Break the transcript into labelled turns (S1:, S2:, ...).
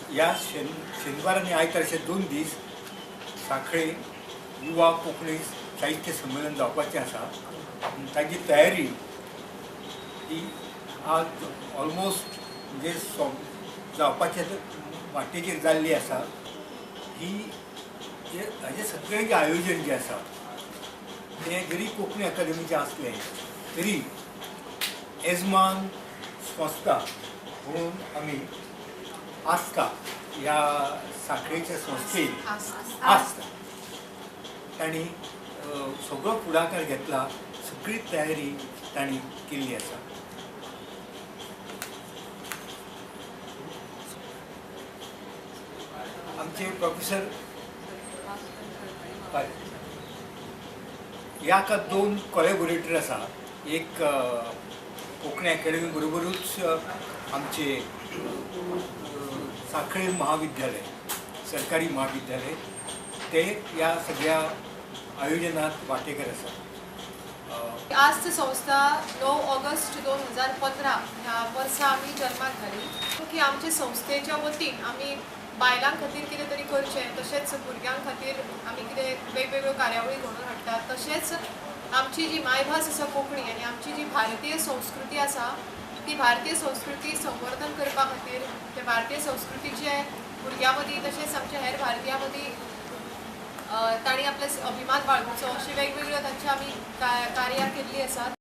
S1: ह्या शेनवार आनी आयतार अशे 2 दीस सांखळे युवा कोंकणी साहित्य संमेलन जावपाचें आसा. ताची तयारी ही आज ऑलमोस्ट म्हणजे जावपाचे वाटेचेर जाल्ली आसा. ही हाजें सगळें जें आयोजन जें आसा तें जरी कोंकणी अकादमीचें आसलें तरी येजमान संस्था म्हणून आमी आस्था ह्या सांखळेच्या संस्थेन आस्था तांणी सगळो फुडाकार घेतला, सगळी तयारी तांणी केल्ली आसा. आमचे प्रोफेसर ह्या का 2 कोलॅबोरेटर आसा. एक कोंकणी अकॅडमी बरोबरूच आमचे सांखळे महाविद्यालय, सरकारी महाविद्यालय, ते ह्या सगळ्या आयोजनात वांटेकर आसा.
S2: आस्त संस्था 9 ऑगस्ट 2015 ह्या वर्सा आमी जल्माक घाली की आमचे संस्थेच्या वतीन आमी बायलां खातीर कितें तरी करचें, तशेंच भुरग्यां खातीर आमी कितें वेगवेगळ्यो कार्यावळी घडोवन हाडटात. तशेंच आमची जी मायभास आसा कोंकणी आनी आमची जी भारतीय संस्कृती आसा ती भारतीय संस्कृती संवर्धन करपा खातीर ते भारतीय संस्कृतीचे भुरग्यां मदीं तशेंच आमच्या हेर भारतीयां मदीं तांणी आपले अभिमान बाळगुचो अशी वेगवेगळ्यो तांची आमी कार्यां केल्लीं आसात.